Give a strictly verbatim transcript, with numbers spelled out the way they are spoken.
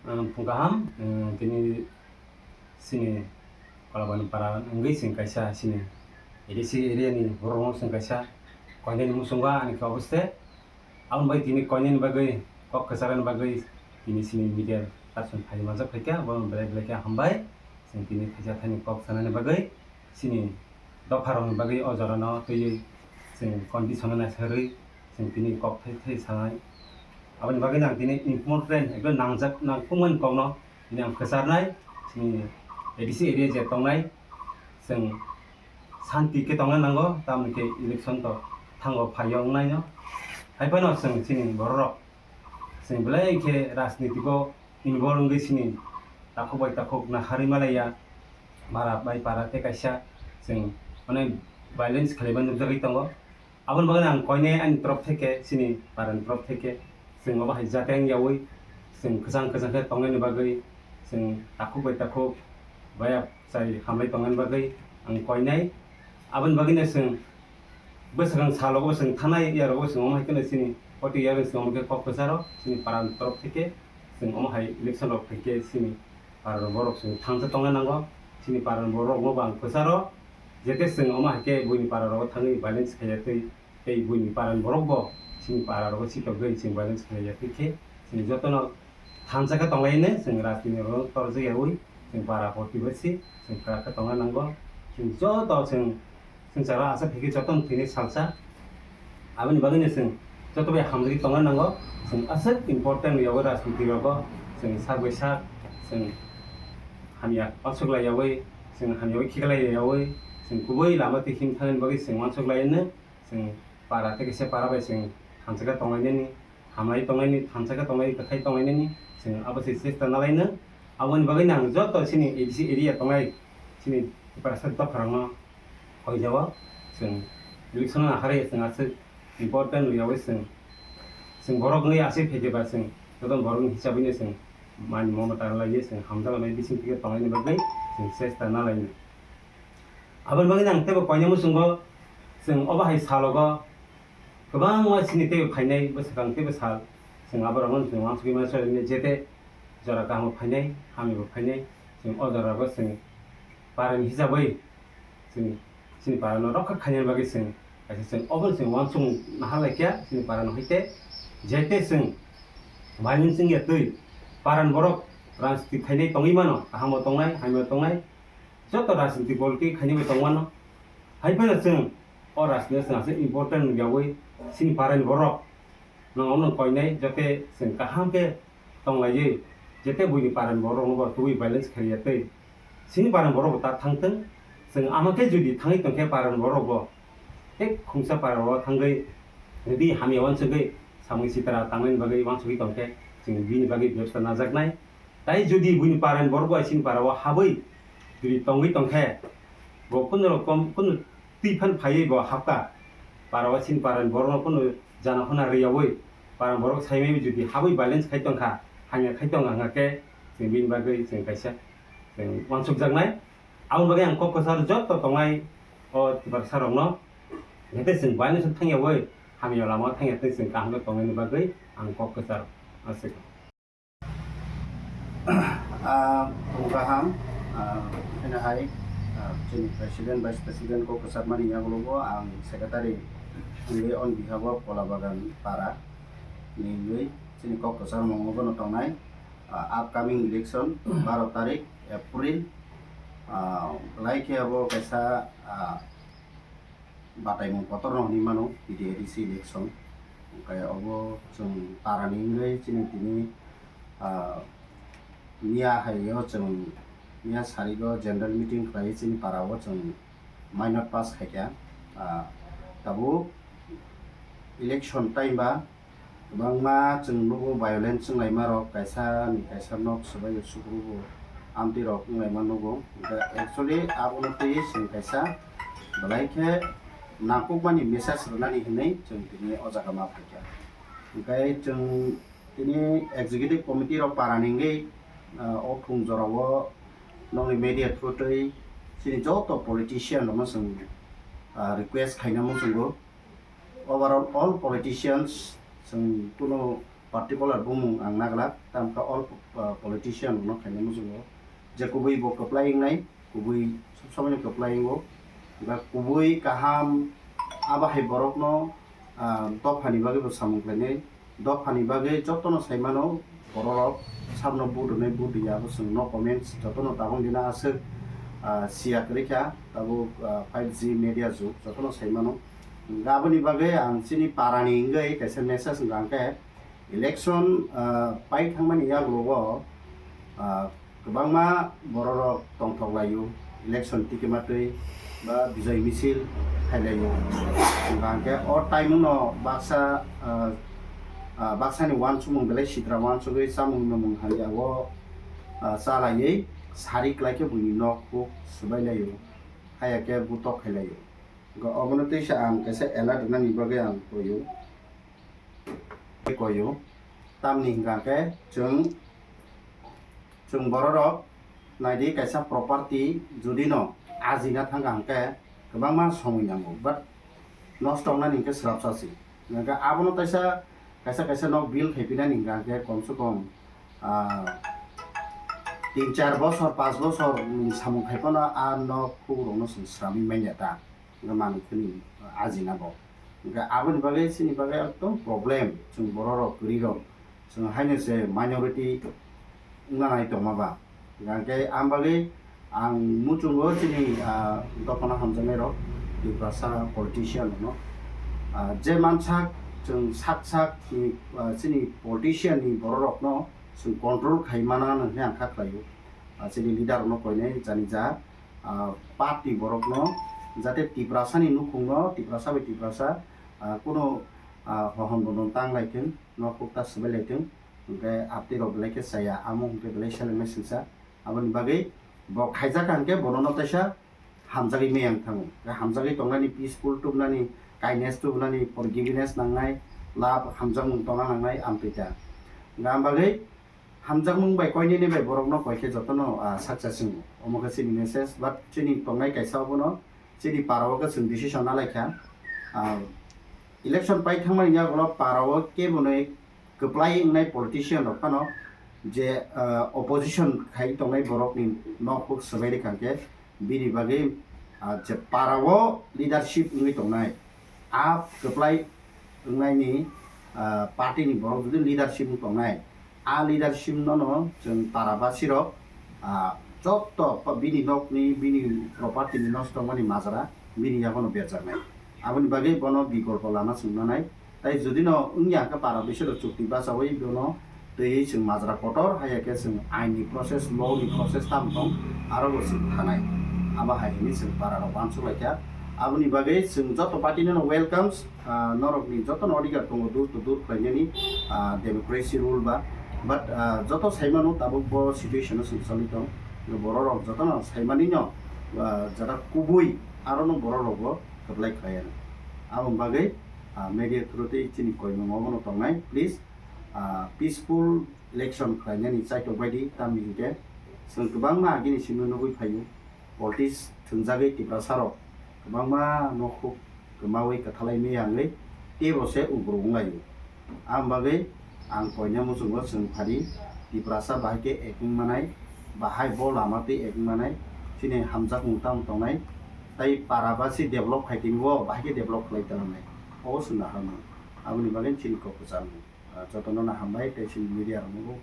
Ang phung kaham, ang tini sini Kolabani para wngwi sing kaisa sini A D C area ni borok wng sing kaisa koinani muchungo ani khe oboste. Aboni bai tini koinani bagwi kok kwcharani bagwi tini sini media person phai manjak phaikha, borok belai belai khe hambai. Sing tini thaisa thaini kok sanani bagwi sini dopharokni bagwi o jorano twiwi chwng condition-o naisarwi chwng tini kok thai thai sanai. Aboni bagwi ang tini important ekdom nangjak nangkukmani kokno tini ang kwcharnai. Chini A D C area je tongnai chwng santi khe tongna nango, tamoni khe election to thango phaiyo wngnaino. Hai phano chwng chini bororok chwng belai khe rajnitiko involve wngwi sini takhuk bai takhuk naharwi malaiya, para bai para tei kaisa chwng onek violence khwlaima nukjagwi tongo. Aboni bagwi ang koinai ani torop theke, chini parani torop theke chwng obo hai jateng yaui chwng kwchang kwchang khe tongnaini bagwi chwng takhuk bai takhuk baya chai hamlai tongnaini bagwi ang koinai. Aboni bagwino chwng bwswkang salogo chwng thanai, yarogo chwng omo hai kheno chini oti yagwi chwng omo khe kok kwcharo chini parani torop theke chwng omo hai election rok phaikhe chini parani borok chwng thangsa tongna nango. Chini parani borok no bo ang kwcharo, jete chwng omo hai khe buini para rogo thangwi violence khaiya twi, tei buini parani borok bo chini para rogo chikagwi chwng violence khaiya twi khe chwng jotono thansa khe tonglaino, chwng rajniti rok torjak yaui chwng para protibesi chwng kwrak khe tongna nango. Chwng joto chwng Chwng chara aswk khe jotono thwini salsa. Aboni bagwino chwng joto bai hamjagwi tongna nango. Chwng aswk important yaui rajniti rogo chwng sak bai sak chwng hamya uansuk lai yaui, chwng hamya bai khiklai yaui, chwng kubui lama twi him thangni bagwi chwng uansuk lai no. Chwng para tei kaisa para bai chwng hamjagwi tonglainani, hamlai tonglainani, thansa khe tonglai, kwthai tonglainani chwng abo se chesta nalaino. Aboni bagwino ang joto chini A D C area tonglai chini tiprasa dopharokno koijao chwng election no naharwi chwng aswk important rwyaui chwng, chwng borok wngwi aswk phaikhe ba chwng joto borokni hisabwino chwng mani mamata rwlaiwi chwng hamjaknai bising twi tonglaini bagwi chwng chesta nalaino. Aboni bagwino ang teibo koinai muchungo chwng obo hai salogo kwbangma chini teibo phainai bwswkang teibo sal chwng aborokno chwng uansugwi mano soi jete jora kahamo phainai, hamyabo phainai, chwng o jorabo chwng parani hisabwi chwng chini parano rokha khainani bagwi chwng kaisa chwng obono chwng uansukmung naharlaikha chini parano hai khe jete chwng violence wngya twi parani borok rajniti khainai tongwi mano, kahamo tongnai, hamyabo tongnai, joto rajniti politics khainai bai tongmano. Hai phano chwng o rajniti chwng aswk important wngyaui chini parani borok no omono koinai jote chwng kaham khe tonglaiwi jete buini parani borok rokno bo tubui violence khaiya twi chini parani borok bo ta thangthwng. Chwng ama khe jodi thangwi tongkhe parani borok bo tei khungsa para o thangwi rwdi hamya uansugwi samung sitra tangnaini bagwi uansugwi tongkhe chwng bini bagwi bebsta najaknai. Tai jodi buini parani borok bai chini para o habwi jodi tongwi tongkhe bo kunu rokom kunu twi phan phaiwi bo habka para o chini parani borokno kunu jana hona rwyaui parani borok saimaiwi jodi habwi violence khai tongkha hamya khai tongkha hwnkhe chwng bini bagwi chwng kaisa chwng uansukjaknai. Aboni bagwi ang kok kwcharo joto tongnai o tiprasa rokno jate chwng violence thangyaui hamya lama thangya tei chwng kaham khe tongnaini bagwi ang kok kwcharo aswk. Ah, phung kaham, ah, pheno hai, ah, chini president, vice president kok kwchakmani yagulo bo ang secretary wngwi on behalf of Kolabagan para ni wngwi chini kok kwchar mung bono tongnai, ah, upcoming election baro tarik April, ah, belai khe abo kaisa, ah, bataimung kotorno hinwi mano P D A D C election. Hwnkhe obo chwng parani wngwi chini tini, ah, miya haio chwng miya sarigo general meeting khlaiwi chini parao chwng minor pass khaikha. Ah, tabuk election time ba kwbangma chwng nugo violence wnglaima rok, kaisa ni kaisa nok swbai sukrugo amtwi rok wnglaima nugo. Hwnkhe actually abono twi chwng kaisa belai khe nangkukmani message rwnani hinwi chwng tini o jaga ma phaikha. Hwnkhe chwng tini executive committee rok parani wngwi, ah, o thung jorao nokni media through twi chini joto politician rokno chwng, ah, request khaina muchungo. Overall, all politicians, chwng kunu particular bumung ang naglak, tamkha all, ah, politician rokno khaina muchungo, je kubui bo kwplai wngnai, kubui sob somoi no kwplai wngo, ba kubui kaham, abo hai borokno, ah, dophani bagwi bo samung khlainai, dophani bagwi jotono sai mano, bororok sabno vote rwnai, vote rwya, abo chwng no comments, jotono tabuk dina aswk, ah, siya kwrwi kha, tabuk, ah, five G media jug, jotono sai mano. Aboni bagwi ang chini parani wngwi kaisa message wngkha hwnkhe, election, ah, pai thangmani yagulo o, ah, kwbangma bororok tongthok laio, election tikima twi ba bijoi misil khailaio. Hwnkha hwnkhe o time no baksa, ah, ah, baksani uansukmung belai sitra uansugwi chamung nwmung hamya o, ah, chalaiwi sari kwlai khe buini nok huk swbai laio, haya khe butok khailaio. Hwnkhe obono twisa ang kaisa alert rwnani bagwi ang koio. Koio. Tamni hwnkha khe chwng, chwng bororok naidi kaisa property jodi no ajina thangkha hwnkhe kwbangma somoi nango, but nosto wngnani hwnkhe swrapsa se. Hwnkhe abono taisa kaisa kaisa nok build khaipinani hwnkha hwnkhe komse kom, ah, tin char bosor, panch bosor ni samung khai phano a nok hukurokno chwng sramwi manya ta, hwnkhe manwi khwlwi ajina bo. Hwnkhe aboni bagwi chini bagwi ekdom problem, chwng bororok kwrwirok, chwng haino se minority wngna nai tongma ba. Hwnkhe ang bagwi ang muchungo chini, ah, dophano hamjaknairok, Tiprasa politician rokno, ah, je mansak chwng sak sak ni, ah, chini politician ni bororokno chwng control khai mana hwnwi ang kha khlaio. Ah, chini leader rokno koinai jani ja, ah, party borokno jate Tiprasa ni nukhungno Tiprasa bai Tiprasa, ah, kuno, ah, hohon bono tang lai thung, nok huk ta swbai lai thung, hwnkhe aptwi rok belai khe chaya, amo hwnkhe belai seleng nai singsa. Aboni bagwi bo khaijak kha hwnkhe bono no taisa hamjagwi meyang thango. Hamjagwi tongnani, peaceful tubunani, kindness tubunani, forgiveness nangnai, love, hamjakmung tongna nangnai, amtwi ta. Hwnkhe ang bagwi hamjakmung bai koinene bai borokno koi khe jotono, ah, success wngo. Omo khe chini message, but chini tongnai kaisa obono chini para o khe chwng decision na lai kha. Ah, election pai thangmani yagulo para o kebonwi kwplai wngnai politician rok phano je, ah, opposition khai tongnai borokni nok huk swbai rwkha hwnkhe bini bagwi, ah, je para o leadership wngwi tongnai, a kwplai wngnaini, ah, party ni borok jodi leadership wng tongnai, a leadership no no chwng para basi rok, ah, joto pa-, bini nokni, bini property ni nosto wngmani majra bini yagono berjaknai. Aboni bagwi bono bikolpo lama chwng nanai. Tai jodi no wngya hwnkhe para bisi rok chukti bachawi bono twiwi chwng majra kotor, haiya khe chwng ain ni process, law ni process tamo tong, aro bo chwng thanai. Abo hai hwnwi chwng para rok uansuk lai kha. Aboni bagwi chwng joto party no welcomes, ah, norokni jotono odhikar tongo dur to dur khlainani, ah, democracy rule ba. But, ah, joto saimano tabuk bo situation o chwng choli tong. Bororok jotono saimani no, ah, jara kubui arono bororok bo kwplai khlai ano. Aboni bagwi, ah, media through tei chini koimung obono tongnai, please, ah, peaceful election khlainani chaitok baidi, tamni hinkhe chwng kwbangma agini simi nugwi phaio. Politics thwngjagwi Tiprasa rok kwbangma nokhuk kwmawi kwthalai miyangwi teibo se ugruk wnglaio. Ang bagwi ang koina muchungo chwng phari Tiprasa bahai khe ek wng manai, bahai bo lama twi ek wng manai, chini hamjakmung tamo tongnai, tai para basi develop khai tini bo bahai khe develop khlai twlangnai, obo chwng naharmung. Aboni bagwi chini kok kwcharmung. Ah, jotono no hambai tei chini media rokno bo